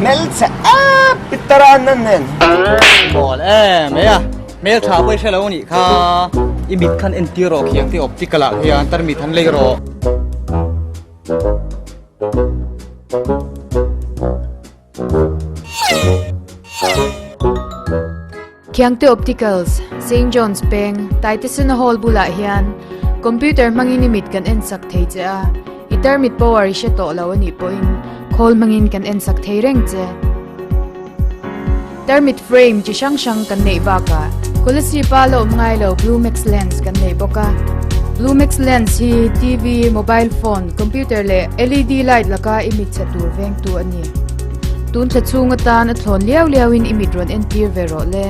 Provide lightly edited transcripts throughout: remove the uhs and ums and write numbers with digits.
Hmelchhe ap pitara nan nen. Mawl em mai a, hmeltha pawh i hre lo anih kha. I mit khan entir rawh khiang te optical ah hian tarmit han lei rawh. Khiangte Opticals, Saint John's Peng, Taitesena Hall bulah hian computer hmangin i mit kan ensak thei che a, i tarmit power i hre tawh lo a nih pawhin khawl hmangin kan ensak thei reng che. Tarmit frame chi hrang hrang kan neih bakah Kolasib-a la awm ngai lo Bluemax lens kan nei bawk a. Bluemax lens hi TV, mobile phone, computer leh LED light laka i mit chhe tur vengtu a ni. Tun thla chhung atan a thlawn liau liauin i mit rawn entir ve rawh le.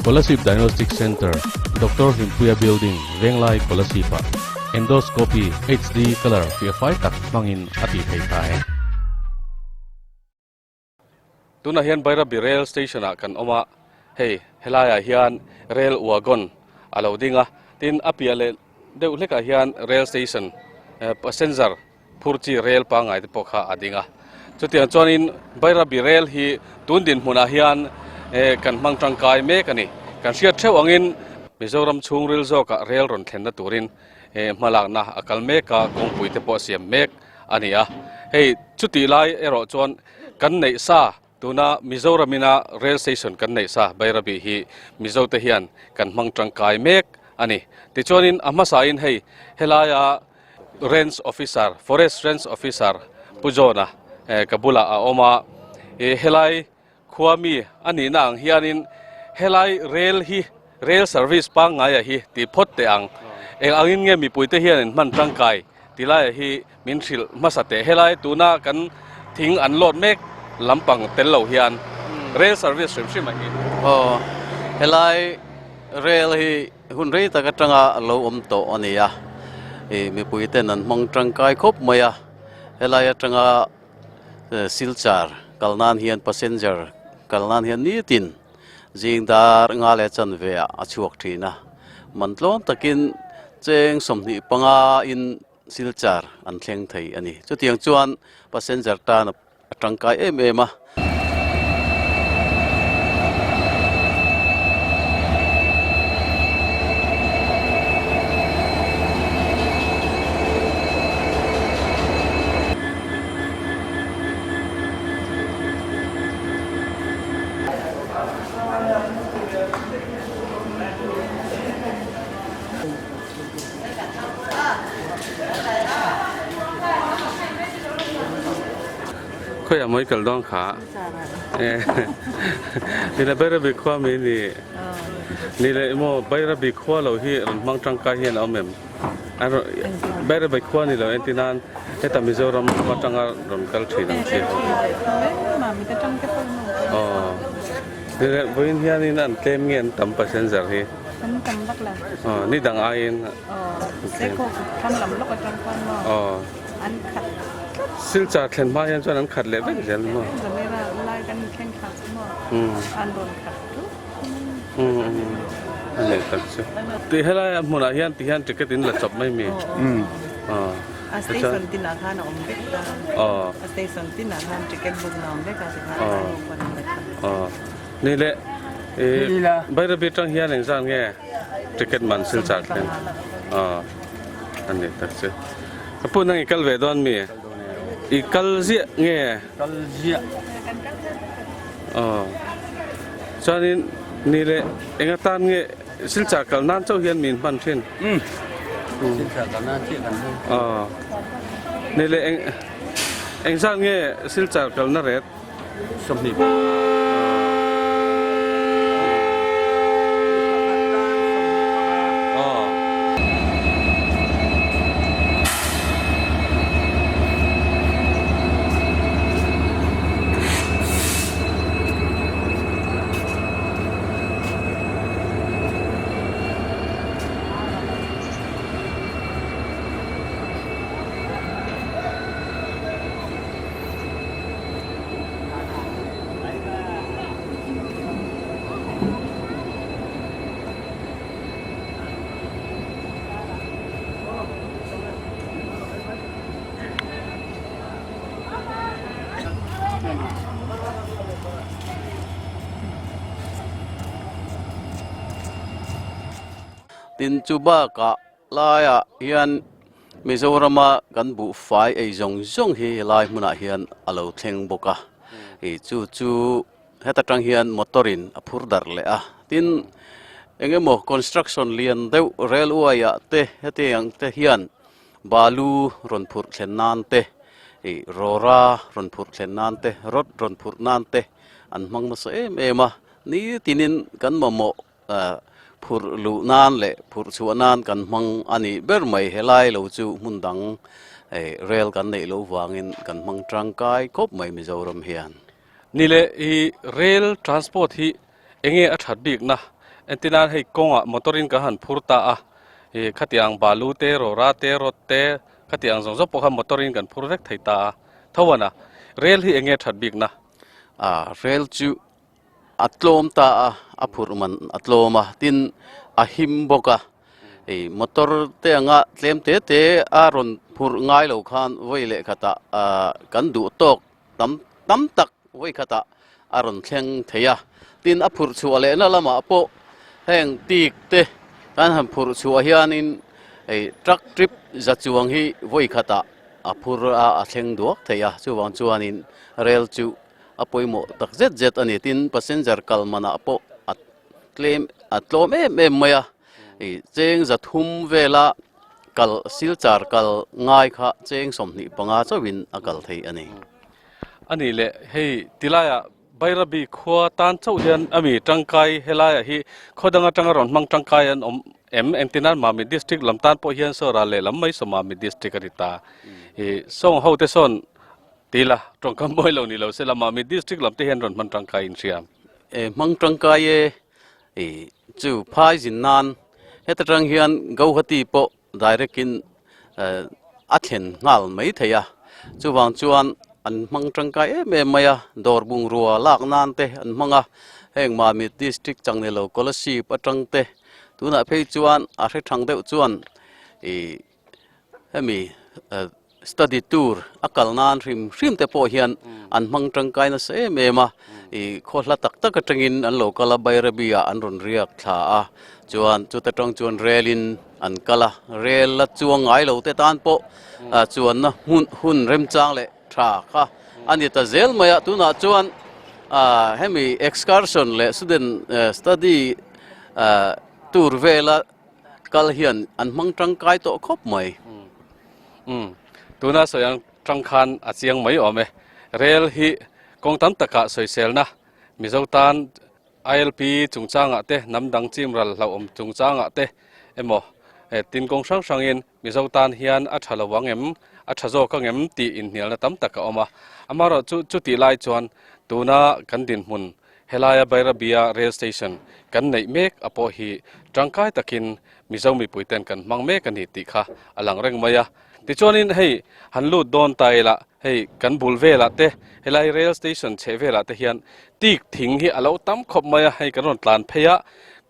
Kolasib Diagnostic Centre, Doctor Hlimpuia Building, Venglai Kolasib-ah Endoscopy HD colour fiah fai tak hmangin a tih theih ta e. Tunah hian Bairabi Rail Station ah kan awm a, hei helaiah hian rail wagon a lo ding a, tin a piah leh deuh hlekah hian rail station passenger phur chi rail pangngai te pawh kha a ding a. Chutiang chuanin Bairabi Rail hi tun dinhmunah hian kan hmang tangkai mek a ni. Kan hriat theuh angin Mizoram chhungril zawkah rail rawn thlenna turin hmalakna a kal mek a, kawngpui te pawh a siam mek a ni a. Hei chutih lai erawh chuan kan neih sa tuna Mizoram ina rail station kan neih sa Bairabi hi Mizo te hian kan hmang tangkai mek a ni. Tichuanin a hmasain hei helaia range officer, forest range officer Pu John-a ka bulah a awm a, helai Khua mi a nihna ang hianin helai rail hi rail service pangngaia hi ti phawt teh ang. Eng angin nge mipuite hian in hman tangkai ti laia hi min hrilh hmasa teh. Helai tuna kan thing an load mek lampang tel lo hian rail service hrim hrim a hi. Aw, helai rail hi hun rei tak atanga lo awm tawh a ni a, ih mipuiten an hmang tangkai khawp mai a, helai atanga Silchar kal nan hian passenger kal nan hian nitin zing dar nga leh chanve ah a chhuak thin a, man tlawm takin cheng 25 in Silchar an thleng thei a ni. Chutiang chuan passenger tan a tangkai em em a. Khawiah mawi kal dawn kha ni le Bairabi khua mai ni ni le emaw Bairabi khua lo hi rawn hmang tangkai hian a awm em Bairabi khua ni lo entir nan heta Mizoram atanga rawn kal thin ang chi aw ni le vawiin hianin an tlem nge an tam passenger hi aw ni dang aiin aw. Silchar thlen hma hian chuan an khat leh vek zel maw? A nei tak chu. Ti helai a hmunah hian ti hian ticket in la chawp mai mi? A station tinah khan a awm vek ta. A station tinah khan ticket book na awm vek a tikhan a pawn an la chawp. Ni leh Bairabi tang hian engzat nge ticket man Silchar thlen? A ni tak chu. Ka pu nang i kal ve dawn mi? I kal ziah nge? Kal ziah. Aw. Chuanin ni leh eng atan nge Silchar kal nan chauh hian min hman thin? Umm. Silchar kal nan chiah kan hman. Aw. Ni leh eng engzat nge Silchar kalna ret? 20. Tin chu bakah laiah hian Mizorama kan buhfai ei zawng zawng hi helai hmunah hian a lo thleng bawk a. Ih chu chu heta tang hian motor in a phur darh leh a. Tin eng emaw construction lian deuh railway ah te hetiang te hian balu rawn phurh thlen nan te ih rawra rawn phurh thlen nan te rod rawn phurh nan te an hmang nasa em em a. Nitinin kan mamawh Phurh luh nan leh phurh chhuah nan kan hmang a nih ber mai. Helai lo chu hmun dang rel kan neih loh vangin kan hmang tangkai khawp mai Mizoram hian. Ni leh i rail transport hi enge a that bik na? Entirnan hei kawngah motor in kan han phur ta a, i khatiang balu te, rawra te, rod te khatiang zawng zawng pawh kha motor in kan phur vek thei ta a. Thoana, rail hi enge a that bik na? A, rail chu A tlawm ta a, a phurh man a tlawm a, tin a him bawk a. Hei motor te anga tlem te te a rawn phurh ngai lo khan vawi leh khatah kan duh tawk tam tam tak vawi khatah a rawn thleng thei a. Tin a phurh chhuah lehna lamah pawh heng tik te kan han phurh chhuah hianin hei truck trip za chuang hi vawi khatah a phur a, a thleng duak thei a. Chuvang chuanin rel chu A pawimawh tak zet zet a ni. Tin, passenger kal manah pawh a tlem a tlawm em em mai a. Ih cheng za thum vela kal silchar kal ngai kha cheng 25 chauhin a kal thei a ni. A nih leh hei tilaiah Bairabi khua tan chauh hian a mi tangkai helaiah hi khaw dang atanga rawn hmang tangkai an awm em? Engtin Mami district lam tan pawh hian saw ral lehlam mai saw Mami district a ni ta. Ih sawng ho te sawn Ti la, tawngkam mawi lo ni lo se la, Mami district lam te hian rawn hman tangkai in hria. E hmang tangkai e, i chu phai zin nan heta tang hian Guwahati pawh direct in a thlen nghal mai thei a, chuvang chuan an hmang tangkai em em mai a, dawr bungrua lak nan te an hmang a, heng Mami district chang ni lo Kolasib atang te tunah phei chuan a hre thang deuh chuan i Hemi study tour a kal nan hrim hrim te pawh hian an hmang tangkai nasa em em a, ih khaw hla tak tak atangin an lo kal a, Bairabi ah an rawn riak thla a, chuan chuta tang chuan rel in an kal a, rel la chuang ngai lo te tan pawh chuanna hmun hun remchang leh tha kha a ni ta zel mai a, tunah chuan hemi excursion leh student study tour vela Kal hian an hmang tangkai tawh khawp mai. Umm. Tuna sawi ang tang khan a chiang mai awm e. Rel hi kawng tam takah sawiselna Mizo tan ILP chungchangah te, hnam dang chim ral hlauhawm chungchangah te emaw tin kawng hrang hrangin Mizo tan hian a tha lo ang em, a tha zawk ang em tih inhnialna tam tak a awm a. Amaherawhchu chutih lai chuan tuna kan dinhmun Helaia Bairabia Rail Station kan neih mek a pawh hi tangkai takin Mizo mipuiten kan hmang mek a ni tih kha a lang reng mai a. Tichuanin hei han lut dawn ta ila hei kan bul velah te helai Rail Station chheh velah te hian tik thing hi a lo tam khawp mai a, hei kan rawn tlan phei a,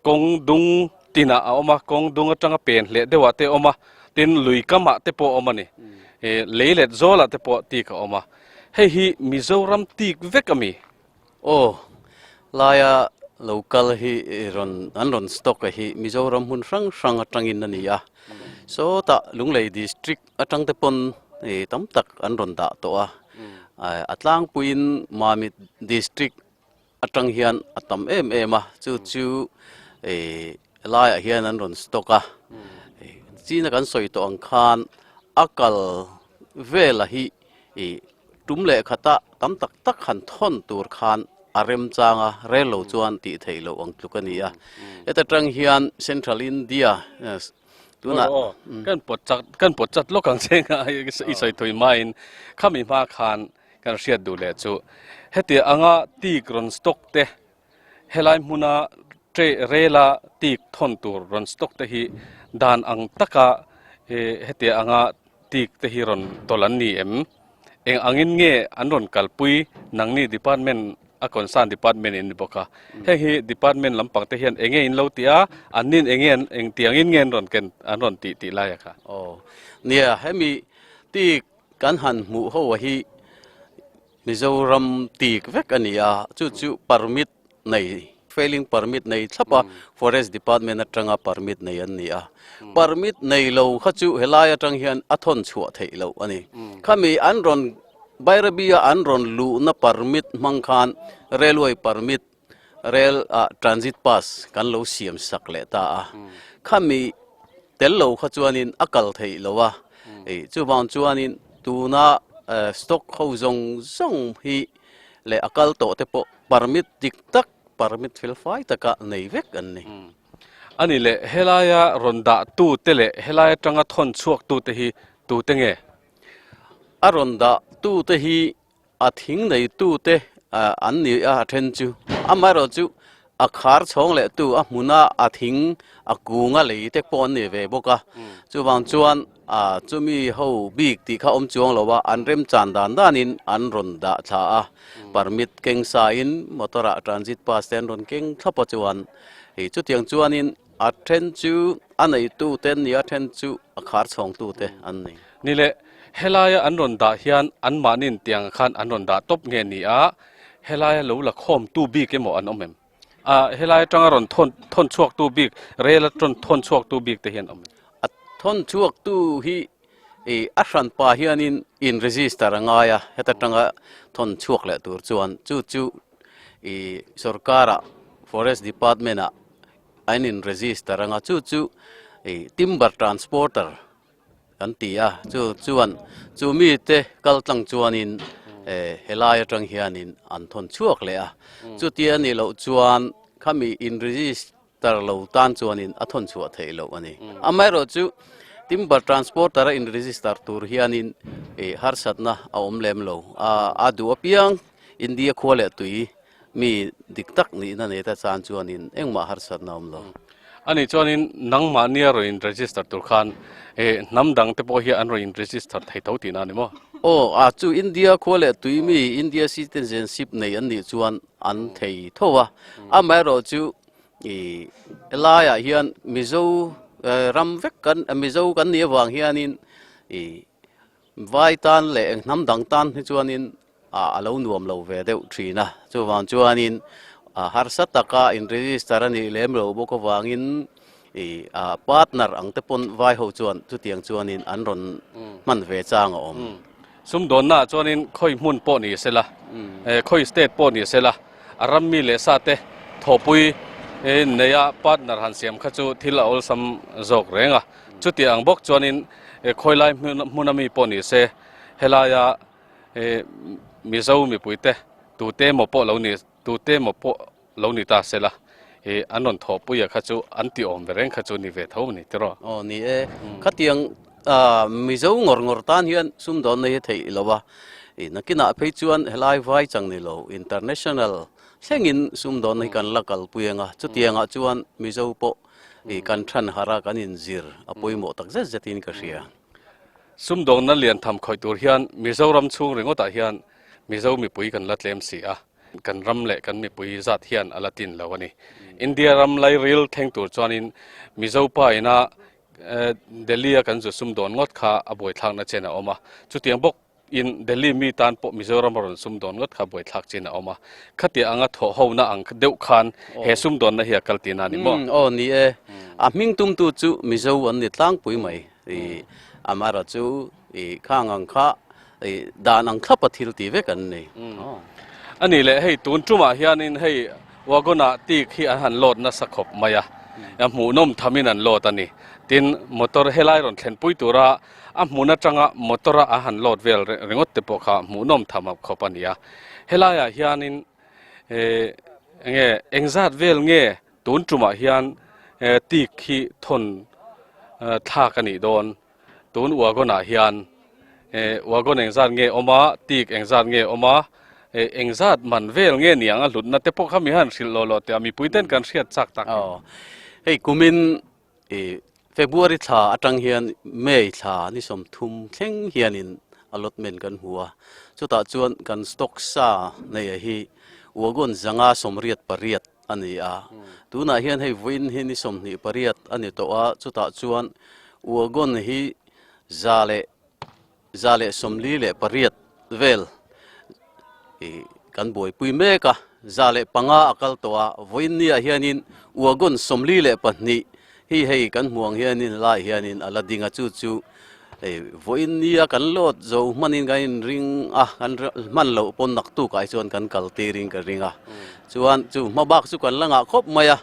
kawng dung tinah a awm a, kawng dung atanga pen hleh deuhah te a awm a, tin lui kamah te pawh a awm a ni, lei let zawlah te pawh tik a awm a, hei hi Mizoram tik vek a mi? Aw, laia lo kal hi rawn an rawn stock a hi Mizoram hmun hrang hrang atangin a ni a. Sawtah Lunglei district atang te pawn tam tak an rawn dah tawh a. A tlangpuiin Mamit district atang hian a tam em em a, chu chu laiah hian an rawn stock a. China kan sawi tawh ang khan a kal vela hi Tum leh khata tam tak tak han thawn tur khan a remchang a, rel lo chuan tih theih loh ang tluk a ni a. Heta tang hian Central India tunah. Aw, kan pawt chat, kan pawt chat lawk ang che nga i sawi thui maiin khami hma khan kan hriat duh leh chu heti anga tik rawn stock te helai hmuna tre rela tik thawn tur rawn stock te hi dan ang taka heti anga Tik te hi rawn tawlh an ni em? Eng angin nge an rawn kalpui? Nangni department a concern department in ni bawk a. Heng hi department lampang te hian enge in lo ti a, an nin enge an eng tiangin nge an rawn ken an rawn tih tih lai a kha. Aw nia hemi tik kan han hmuh ho a hi Mizoram tik vek a ni a, chu chu permit nei. Felling permit nei thlap a, Forest Department atanga permit nei an ni a. Permit nei lo kha chu helai atang hian a thawn chhuah theih loh a ni. Khami an rawn Bairabi a an rawn luhna permit hmang khan Railway permit, Rail ah Transit Pass kan lo siam sak leh ta a. Khami tel lo kha chuanin a kal theih lo a. Chuvang chuanin tuna stock ho zawng zawng hi leh a kal tawh te pawh permit dik tak, permit fel fai taka nei vek an ni. A ni leh, helaia rawn dah tu te leh helai atanga thawn chhuak tu te hi tu te nge? A rawn dah tu te hi a thing nei tu te an ni a, a then chu. Amaherawh chu a khar chhawng leh tu a hmuna a thing a kunga lei te pawh an ni ve bawk a. Chuvang chuan A chumi ho bik tih kha awm chuang lo a, an remchan dan danin an rawn dah thla a, permit keng sain motor ah transit pass te an rawn keng thlap a chuan hei chutiang chuanin a then chu a neitu te an ni a, then chu a khar chhawngtu te an ni. Ni le, helaia an rawn dah hian anmahni'n tiang khan an rawn dah tawp nge ni a, helaia lo la khawmtu bik emaw an awm em? A helai atanga rawn thawn thawn chhuaktu bik rel a tawn thawn chhuaktu bik te hian awm. A thawn chhuaktu hi ih a hranpa hianin in register a ngai a, heta tanga thawn chhuak leh tur chuan chu chu ih sorkara forest department ah an in register anga chu chu ih timber transporter Kan ti a, chu chuan chu mite kal tlang chuanin helai atang hianin an thawn chhuak leh a, chutia nih loh chuan khami in register lo tan chuanin a thawn chhuah theih loh a ni. Amaherawh chu timber transporter a in register tur hianin harsatna a awm lem lo, a duh apiang India khua leh tui Mi dik tak nihna nei ta chan chuanin engmah harsatna awm lo. Ani chuanin nangmahnia rawn in register tur khan hnam dang te pawh hi an rawn in register thei tho tihna a ni maw? Aw, a chu India khua leh tui mi India citizenship nei an nih chuan an thei tho a. Amaherawh chu i helaiah hian Mizo ram vek kan Mizo kan nih avang hianin i Vai tan leh eng hnam dang tan hi chuanin a lo nuam lo ve deuh thin a, chuvang chuanin harsa taka in register a nih lem lo bawk avangin ih partner ang te pawn vai ho chuan chutiang chuanin an rawn hman ve chang a awm. Sumdawnna ah chuanin khawi hmun pawh ni sela, khawi state pawh ni sela, a ram mi leh sa te thawhpui neia partner han siam kha chu thil a awlsam zawk reng a. Chuti ang bawk chuanin khawilai hmuna mi pawh ni se, helaia Mizo mipuite tute emaw pawh lo ni tute emaw pawh lo ni ta sela, an rawn thawhpuia kha chu an ti awm ve reng kha chu ni ve tho a ni tiraw? Aw ni e, khatiang Mizo ngawr ngawr tan hian sumdawnna hi theih lo a, nakinah phei chuan helai vai chang ni lo international thlengin sumdawnna hi kan la kalpui ang a, chutiangah chuan Mizo pawh I kan than har a, kan inzir a pawimawh tak zet zetin ka hria. Sumdawnna lian tham khawih tur hian Mizoram chhung ringawtah hian Mizo mipui kan la tlem si a, kan ram leh kan mipui zat hian a la tin lo a ni. India ram lairil thleng tur chuanin Mizo pa ina Delhi a kan zu sumdawn ngawt kha a buaithlakna chen a awm a, chutiang bawk In Delhi mi tan pawh Mizoram a rawn sumdawn ngawt kha buaithlak chin a awm a, khatia anga thawh hona ang deuh khan he sumdawnna hi a kal tihna a ni maw? Aw ni e, a hming tumtu chu Mizo an ni tlangpui mai. I amaherawh chu i khang ang kha i dan ang thlapa thil ti vek an ni. A nih leh hei tun tumah hianin hei Wagon-ah tik hi an han load nasa khawp mai a, hmuhnawm thamin an load a ni. Tin, motor helai rawn thlenpui tura A hmun atanga motor-a a han load vel ringawt te pawh kha hmuhnawm tham khawp a ni a. Helaiah hianin enge engzat vel nge tun tumah hian tik hi thawn thlak a nih dawn. Tun wagon-ah hian wagon engzat nge awm a, tik engzat nge awm a, engzat man vel nge niang a hlutna te pawh kha mi han hrilh lawh lawh teh a, mipui ten kan hriat chak tak. Hei kumin I February thla atang hian May thla ni 30 thleng hianin allotment kan hmu a, chutah chuan kan stock sa neia hi wagon 588 a ni a, tunah hian hei vawiin hi ni 28 a ni tawh a, chutah chuan wagon hi za leh 148 vel i kan buaipui mek a. 105 a kal tawh a, vawiin niah hianin wagon 42 hi hei kan hmuh ang hianin helaiah hianin a la ding a, chu chu vawiin nia kan load zo hmanin kan inring a, kan hman loh pawn naktukah hi chuan kan kal tirin ka ring a, chuan chu hma bak chu kan la ngah khawp mai a,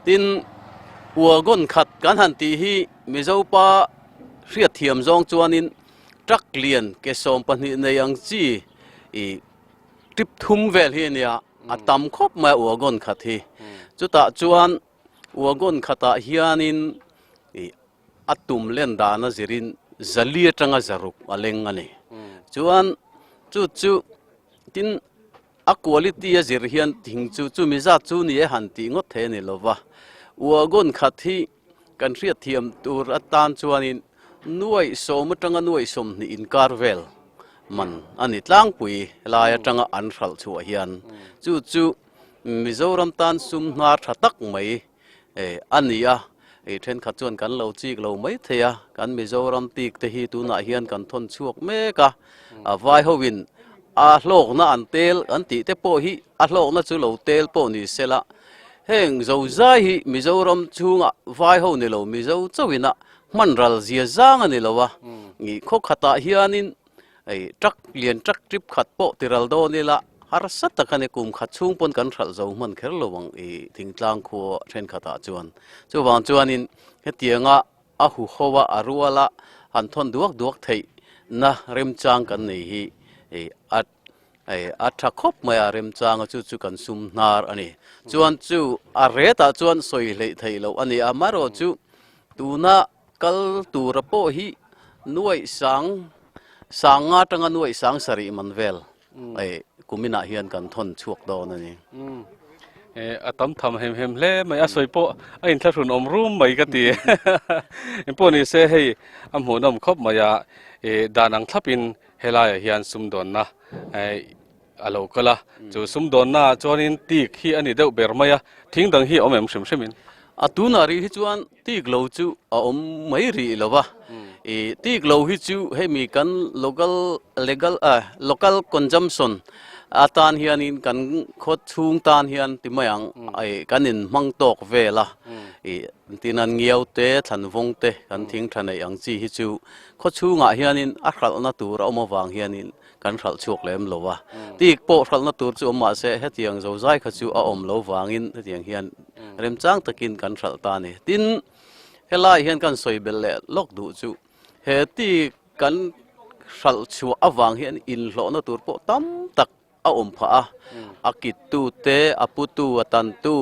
tin wagon khat kan han tih hi Mizopa hriatthiam zawng chuanin truck lian ke 12 nei ang chi ih trip thum vel hi a nia, a tam khawp mai a wagon khat hi. Chutah chuan wagon khatah hianin ih a tum len dana zirin zali atanga zaruk a leng a ni. Chuan chu chu tin a quality a zir hian thing chu chumi zat chu ni e han tih ngawt thei a ni lova. Wagon khat hi Kan hriatthiam tur atan chuanin nuaih sawm atanga nuaih 20 inkar vel man a ni tlangpui lai atanga an hralh chhuah hian chu chu Mizoram tan sum hnar tha tak mai a ni a, thenkhat chuan kan lo chik lo mai thei a, kan Mizoram tik te hi tunah hian kan thawn chhuak mek a, a vai hoin a hlawkna an tel an tih te pawh hi a hlawkna chu lo tel pawh ni sela Heng zozai hi Mizoram chhunga vai ho ni lo, Mizo chauhina hman ral zia zang a ni lo a, khaw khatah hianin truck lian truck trip khat pawh ti ral dawn ila harsa tak a ni, kum khat chhung pawn kan hralh zo hman kher lo ang i thingtlang khua thenkhatah chuan. Chuvang chuanin hetianga a huho a, a ruala han thawn duak duak theihna remchang kan nei hi a Hei a tha khawp mai a, remchanga chu chu kan sum hnar a ni. Chuan chu a retah chuan sawi hleih theih loh a ni a, amaherawh chu tuna kal tura pawh hi nuaih sang sang nga atanga nuaih sang sarih man vel hei kuminah hian kan thawn chhuak dawn a ni. A tam tham hem hem hle mai, a sawi pawh a inthlahrun awm rum mai ka ti. Engpawh ni se hei a hmuhnawm khawp mai a, dan ang thlapin Helaiah hian sumdawnna a lo kal a, chu sumdawnna ah chuanin tik hi a ni deuh ber mai a, thing dang hi a awm em hrim hrimin? A tunah rih hi chuan tik lo chu a awm mai rih lo va, ih tik lo hi chu hemi kan local legal ah local consumption atan hianin kan khaw chhung tan hian ti mai ang ih kan inhmang tawk vel a, ih tin an ngiau te thlanvawng te kan thing tha neih ang chi hi chu Khaw chhungah hianin a hralhna tur a awm avang hianin kan hralh chhuak lem lo a, tik pawh hralhna tur chu awm mahse hetiang zozai kha chu a awm lo vangin hetiang hian remchang takin kan hralh ta a ni. Tin, helai hian kan sawi belh leh lawk duh chu he tik kan hralh chhuah avang hian inhlawhna tur pawh tam tak a awm phah a, a kittu te, a putu, a tantu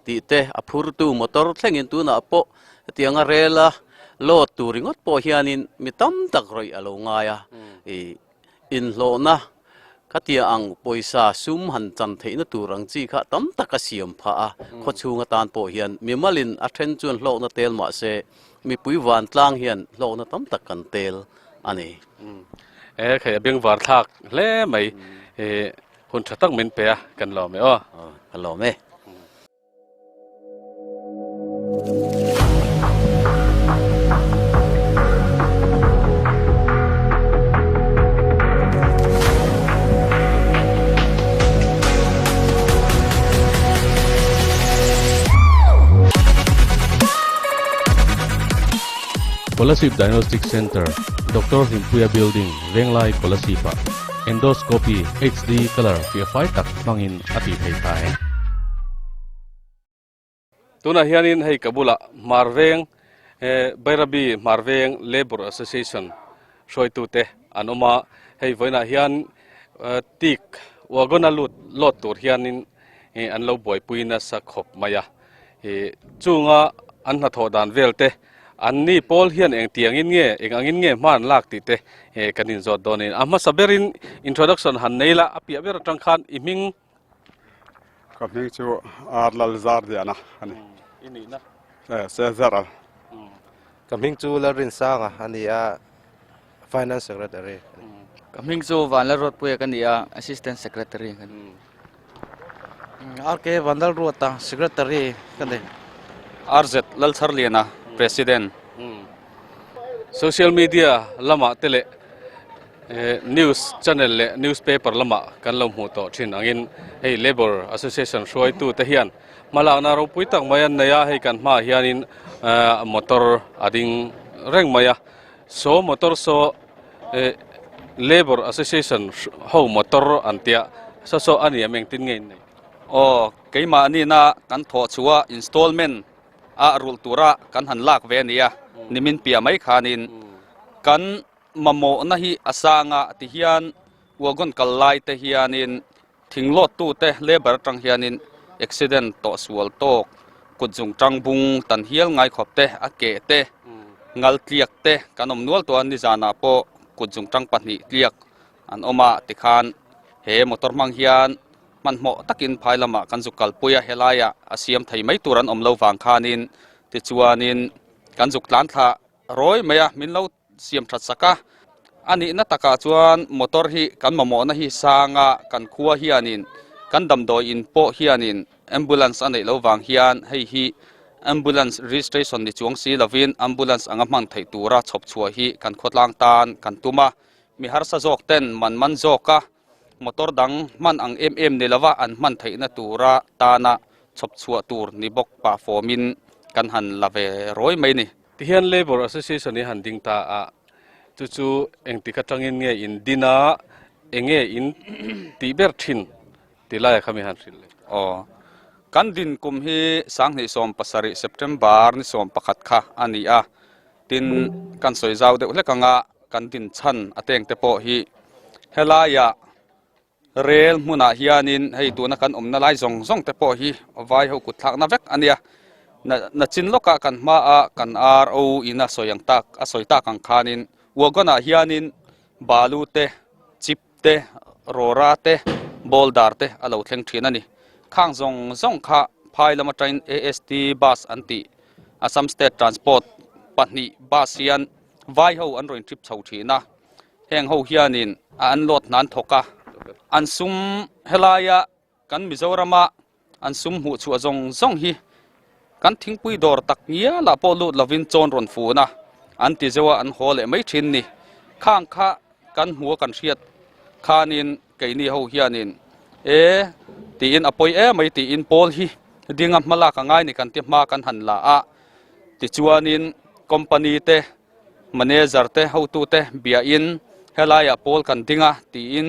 tih te, a phurtu motor thlengin tunah pawh hetianga rela load tur ringawt pawh hianin mi tam tak rawih a lo ngai a, ih inhlawhna khatia ang pawisa sum han chan theihna tur ang chi kha tam tak a siam phah a, khawchhung atan pawh hian mimalin a then chuan hlawkna tel mahse mipui vantlang hian hlawkna tam tak kan tel a ni. E khai a bengvar thlak hle mai e hun tha tak min pe a kan lawm e aw. Ka lawm e. Kolasib Diagnostic Centre, Doctor Hlimpuia Building, Venglai Kolasib-ah Endoscopy HD colour fiah fai tak hmangin a tih thei ta e. Tunah hianin hei ka bulah Hmarveng Bairabi Hmarveng Labour Association hruaitute an awm a, hei vawiinah hian tik wagon a lut lawt tur hianin an lo buaipui nasa khawp mai a. Chunga an hnathawh dan vel te, an ni pawl hian eng tiangin nge, eng angin nge hma an lak tih te kan inzawt dawn a ni. A hmasa berin introduction han nei la, a piah ber atang khan i hming. Ka hming chu Ar Lal Zar Diana a ni. I nihna? Sezar. Ka hming chu Lalrinsanga a ni a, Finance Secretary. Ka hming chu Vanlalruatpuia ka ni a, Assistant Secretary ka ni. RK Vanlalruata, Secretary ka ni. RZ Lalchharliana, President. Social media lamah te leh News channel leh newspaper lamah kan lo hmuh tawh thin angin hei Labour Association hruaitu te hian hmalakna ropui tak mai an nei a, hei kan hmaah hianin motor a ding reng mai a, saw motor saw Labour Association ho motor an tia saw saw a ni em engtin nge in nei? Aw, keimahni-na kan thawh chhuah installment a rulh tura kan han lak ve a ni a, nimin piah mai khanin kan mamawhna hi a sang a tihian wagon kal lai te hianin thinglawt tute labour atang hianin accident tawh sual tawk kut zung tang bung tan hial ngai khawp te a keh te ngal tliak te kan awm nual tawh a nizanah pawh kut zung tang pahnih tliak an awm a tikhan he motor hmang hian hmanhmawh takin phai lamah kan zuk kalpui a helaiah a siam thei mai tur an awm lo vang khanin tichuanin kan zuk tlan thla Rawi mai a, min lo siam that sak a. A nihna takah chuan motor hi kan mamawhna hi sang a, kan khua hianin kan damdawi in pawh hianin ambulance a neih loh vang hian hei hi ambulance registration ni chuang si lovin ambulance anga hman theih tura chhawp chhuah hi kan khawtlang tan kan tum a. Mi harsa zawk ten man man zawk a, motor dang hman ang em em ni lova an hman theihna tura tana chhawp chhuah tur ni bawk pah fawmin kan han la ve rawi mai ni. Tihian Labour Association hi han ding ta a, chu chu engtik atangin nge in din a, enge in tih ber thin tih laiah kha mi han hrilh leh. Aw, kan din kum hi 2017 September ni 11 kha a ni a, tin kan sawi zau deuh hlek anga kan din chhan a teng te pawh hi helaiah Rel hmunah hianin hei tuna kan awmna lai zawng zawng te pawh hi vai ho kut thlakna vek a nia. Nachin lawkah kan hmaah kan RO in a sawi ang tak a sawi tak ang khanin wagon ah hianin balu te, chip te, rawra te, boulder te a lo thleng thin a ni. Khang zawng zawng kha phai lam atangin AST bus an tih Assam State Transport pahnih bus hian vai ho an rawn trip chho thin a. Heng ho hianin a an load hna an thawk a, an sum helaia kan Mizorama an sum hmuh chhuah zawng zawng hi kan thingpui dawr tak ngialah pawh lut lovin chawn rawn fun a, an ti zeuh a an haw leh mai thin ni. Khang kha kan hmu a kan hriat khanin keini ho hianin e tiin a pawi em mai tiin pawl hi dinga hma lak a ngai ni kan ti hma kan han la a, tichuanin company te Manager te hotute biain helaiah pawl kan ding a tiin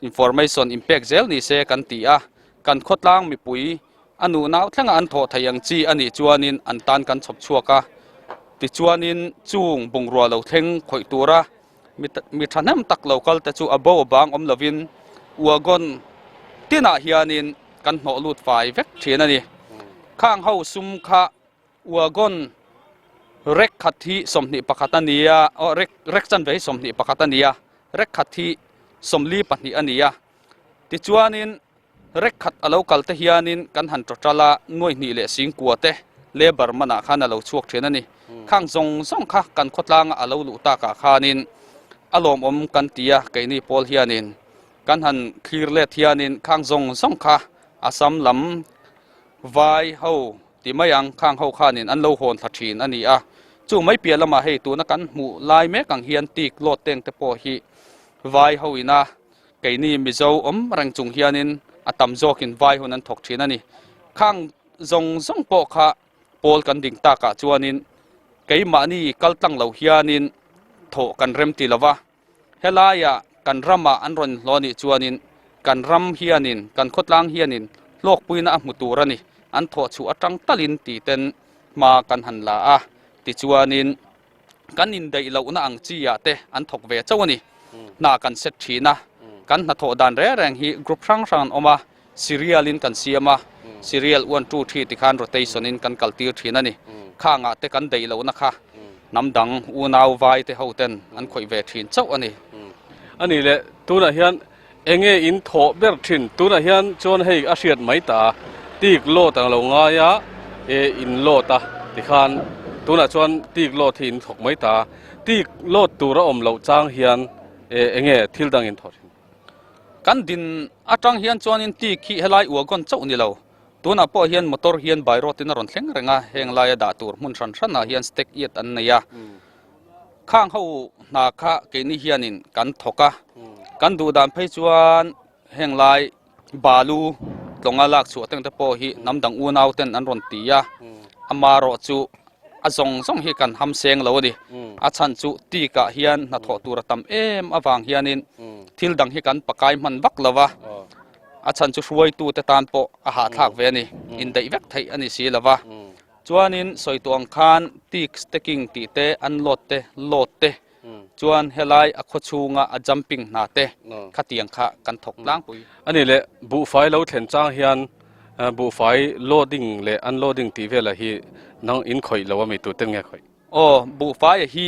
information inpek zel ni se kan ti a, kan khawtlang mipui a nuh nau thlenga an thawh thei ang chi a nih chuanin an tan kan chhawp chhuak a, tichuanin chung bungrua lo thleng khawih tura mi thahnem tak lo kal te chu a bo a bang awm lovin wagon tinah hianin kan hnawh lut fai vek thin a ni. Khang ho sum kha Wagon rek khat hi 21 a ni a, aw rek rek chanve hi 21 a ni a, rek khat hi 42 a ni a. Tichuanin rek khat a lo kal te hianin kan han total a, nuai hnih leh singkua te labour manah khan a lo chhuak thin a ni. Khang zawng zawng kha kan khawtlanga a lo luh takah khanin a lawmawm kan ti a, keini pawl hianin kan han thlir let hianin khang zawng zawng kha Assam lam vai ho Ti mai ang, khang ho khanin an lo hawn thla thin a ni a. Chu mai piah lamah hei tuna kan hmuh lai mek ang hian tik lawt teng te pawh hi vai ho ina keini Mizo awm reng chung hianin a tam zawkin vai hun an thawk thin a ni. Khang zawng zawng pawh kha pawl kan ding takah chuanin keimahni kal tlang lo hianin thawh kan rem ti lo va. Helaiah kan ramah an rawn hlawh anih chuanin kan ram hianin, kan khawtlang hianin hlawkpuina a hmu tur a ni. An thawh chhuah atang talin tih ten hma kan han la a, tichuanin kan indaih lohna ang chi ah te an thawk ve chauh a ni. Hna kan set thin a, kan hnathawh dan reng reng hi group hrang hrang an awm a, serial in kan siam a, serial one two three tikhan rotation in kan kal tir thin a ni. Khangah te kan daih lohna kha hnam dang unau vai te ho ten an khawih ve thin chauh a ni. A nih leh tunah hian enge in thawh ber thin? Tunah hian chuan hei a hriat mai ta a, tik load ang lo ngai a, e in load a tikhan tunah chuan tik load hi in thawk mai ta a, tik load tur a awm loh chang hian e enge thil dang in thawh thin? Kan din atang hian chuanin tik hi helai wagon chauh ni lo. Tunah pawh hian motor hian by road in a rawn thleng reng a, heng laia dah tur hmun hran hranah hian stack iat an nei a. Khang ho hna kha keini hianin kan thawk a, kan duh dan phei chuan heng lai balu tlawnga lak chhuah teng te pawh hi hnam dang unau ten an rawn ti a, amarawh chu a zawng zawng hi kan ham seng lo a ni. A chhan chu tikah hian hnathawh tur a tam em avang hianin thil dang hi kan pakai hman vak lo va, a chhan chu hruaitute tan pawh a hahthlak ve a ni, indaih vek theih a ni si lo va. Chuanin sawi tawh ang khan tik stacking tih te, unload te, load te, chuan helai a khaw chhunga a jumping hna te khatiang kha kan thawk tlangpui. A nih leh buhfai lo thlen chang hian buhfai loading leh unloading tih velah hi nang in khawih lo a mi tuten nge khawih? Aw, buhfaia hi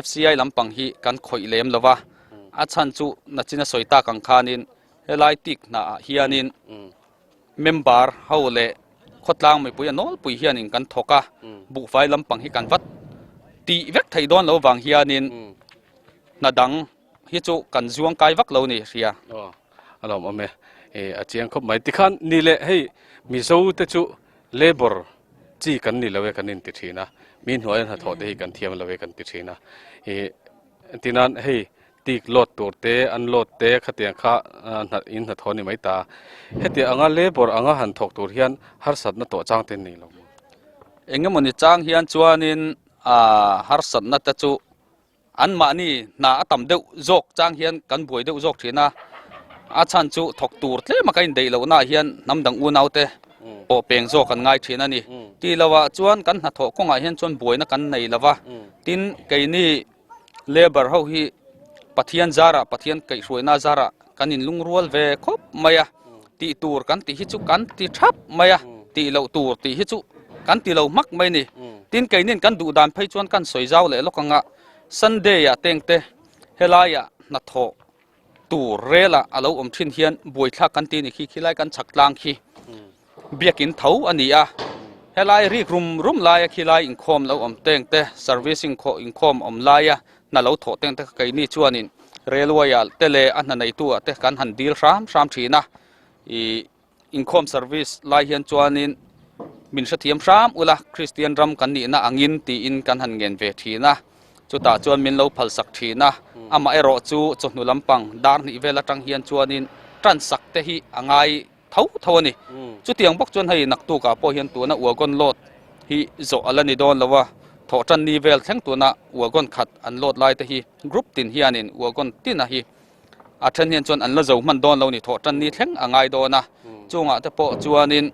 FCI lampang hi kan khawih lem lo va, a chhan chu nachina sawi tak ang khanin helai tik hnaah hianin Member ho leh khawtlang mipui a nawlpui hianin kan thawk a, buhfai lampang hi kan vat tih vek theih dawn lo vang hianin hna dang hi chu kan zuang kai vak lo ni hria. Aw, a lawm awm e, i a chiang khawp mai. Tikhan ni leh hei Mizo te chu labour chi kan ni lo e kan inti thin a, mi hnuaia hnathawh te hi kan thiam lo e kan ti thin a, i tinan hei Tik load tur te, unload te khatiang kha in hnathawh a ni mai ta. Hetiang anga labour anga han thawk tur hian harsatna tawh chang te nei lo maw? Engemawni chang hian chuanin harsatna te chu anmahni hna a tam deuh zawk chang hian kan buai deuh zawk thin a. A chhan chu thawk tur tlem a ka indaih lohnaah hian hnam dang unaute pawh peng zawk an ngai thin a ni. Tih lohah chuan kan hnathawh kawngah hian chuan buaina kan nei lo va, tin keini Labour ho hi Pathian zarah Pathian kaihhruaina zarah kan inlungrual ve khawp mai a, tih tur kan tih hi chu kan ti thap mai a, tih loh tur tih hi chu kan ti lo hmak mai a ni. Tin keinin kan duh dan phei chuan kan sawi zau leh lawk ang a, Sunday ah tengte helaiah hnathawh tur relah a lo awm thin hian buaithlak kan ti a ni khi, khilai kan chhak tlang khi biakin tho a ni a, helai rik rum rum laia khilai inkhawm lo awm teng te, service inkhawh inkhawm awm laia hna lo thawh teng te kha keini chuanin railway ah te leh a hna neitu ah te kan han dil hram hram thin a, ih inkhawm service lai hian chuanin min hrethiam hram ula Kristian ram kan nihna angin tiin kan han ngen ve thin a, chutah chuan min lo phalsak thin a, amaherawh chu chawhnu lampang dar hnih vel atang hian chuanin tan sak te hi a ngai tho tho a ni. Chutiang bawk chuan hei naktukah pawh hian tuna wagon load hi zawh a la ni dawn lo a, thawhtanni vel thleng tuna wagon khat an load lai te hi group tin hianin wagon tina hi a then hian chuan an la zo hman dawn lo ni, thawhtanni thleng a ngai dawn a. Chungah te pawh chuanin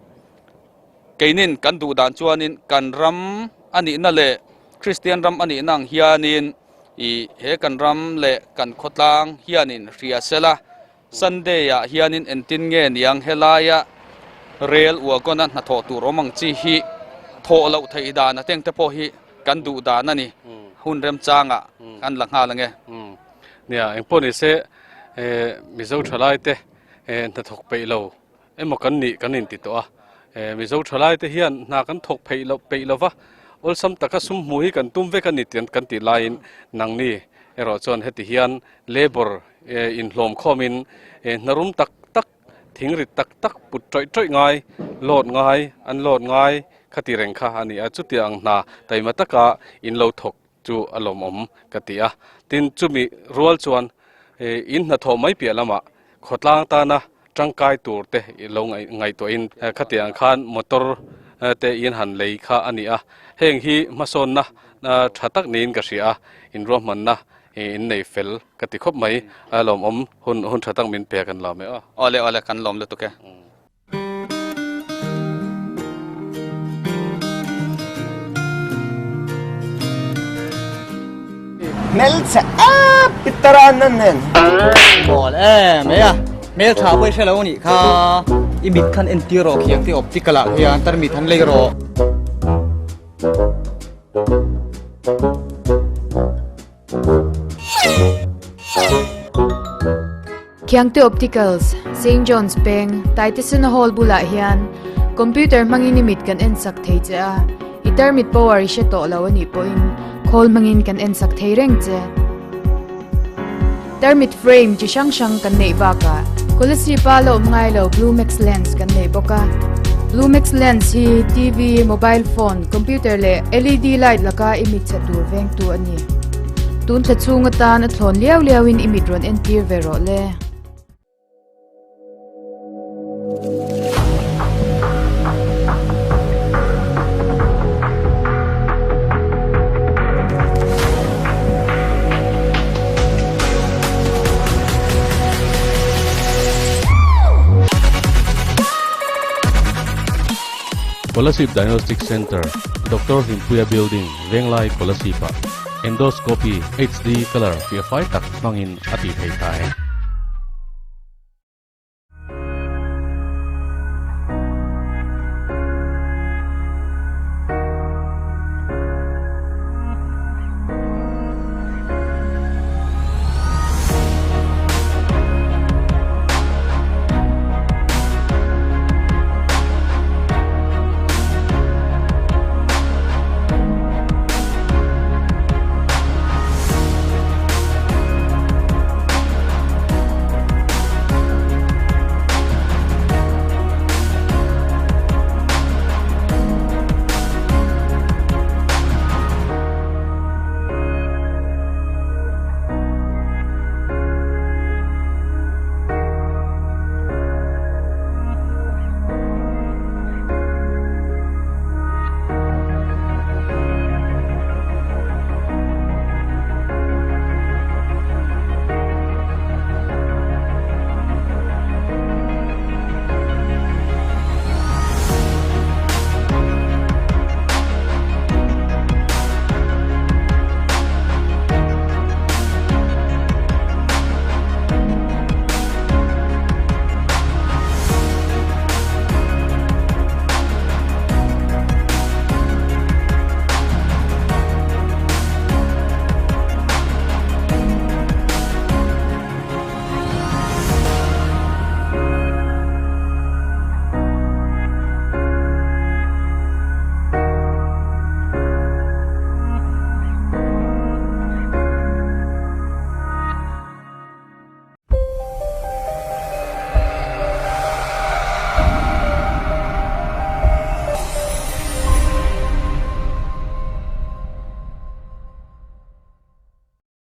keinin kan duh dan chuanin kan ram a nihna leh Kristian ram a nihna ang hianin ih he kan ram leh kan khawtlang hianin hria sela, Sunday ah hianin entin nge niang helaia rel wagon a hnathawh tur awm ang chi hi thawh loh theih dan a teng te pawh hi kan duh dan a ni. Hun remchangah kan la nghal ange. Nia, engpawh ni se Mizo thalai te hnathawk peih lo emaw kan nih kan inti tawh a. Mizo thalai te hian hna kan thawk pheih loh peih lo va, awlsam taka sum hmuh hi kan tum vek a ni tih kan tih laiin nangni erawh chuan heti hian labour inhlawm khawmin hnarum tak tak, thingrit tak tak put tawih tawih ngai, load ngai, an load ngai kha ti reng kha a ni a, chutiang ang hna taima taka in lo thawk chu a lawmawm ka ti a. Tin, chumi rual chuan in hnathawh mai piah lamah khawtlang tana tangkai tur te lo ngaihtuahin khatiang khan motor te in han lei kha a ni a, heng hi hmasawnna tha tak niin ka hria a, inruahmanna in nei fel ka ti khawp mai, a lawmawm hun hun tha tak min pe kan lawm e aw. Awle awle kan lawm lutuk e. Hmelchhe ap pitara nan nen. Mawl em mai a, hmel tha pawh i hre lo anih kha, i mit khan entir rawh khiang te optical ah hian tarmit han lei rawh. Khiangte Opticals, Saint John's Peng, Taitesena Hall bulah hian computer hmangin i mit kan ensak thei che a, i tarmit power i hre tawh lo a nih pawhin khawl hmangin kan ensak thei reng che. Tarmit frame chi hrang hrang kan neih bakah Kolasib-a la awm ngai lo Bluemax lens kan nei bawk a. Bluemax lens hi TV, mobile phone, computer leh LED light laka i mit chhe tur vengtu a ni. Tun thla chhung atan a thlawn liau liauin i mit rawn entir ve rawh le. Kolasib Diagnostic Centre, Doctor Hlimpuia Building, Venglai Kolasib-ah Endoscopy HD Colour fiah fai tak hmangin a tih theih ta e.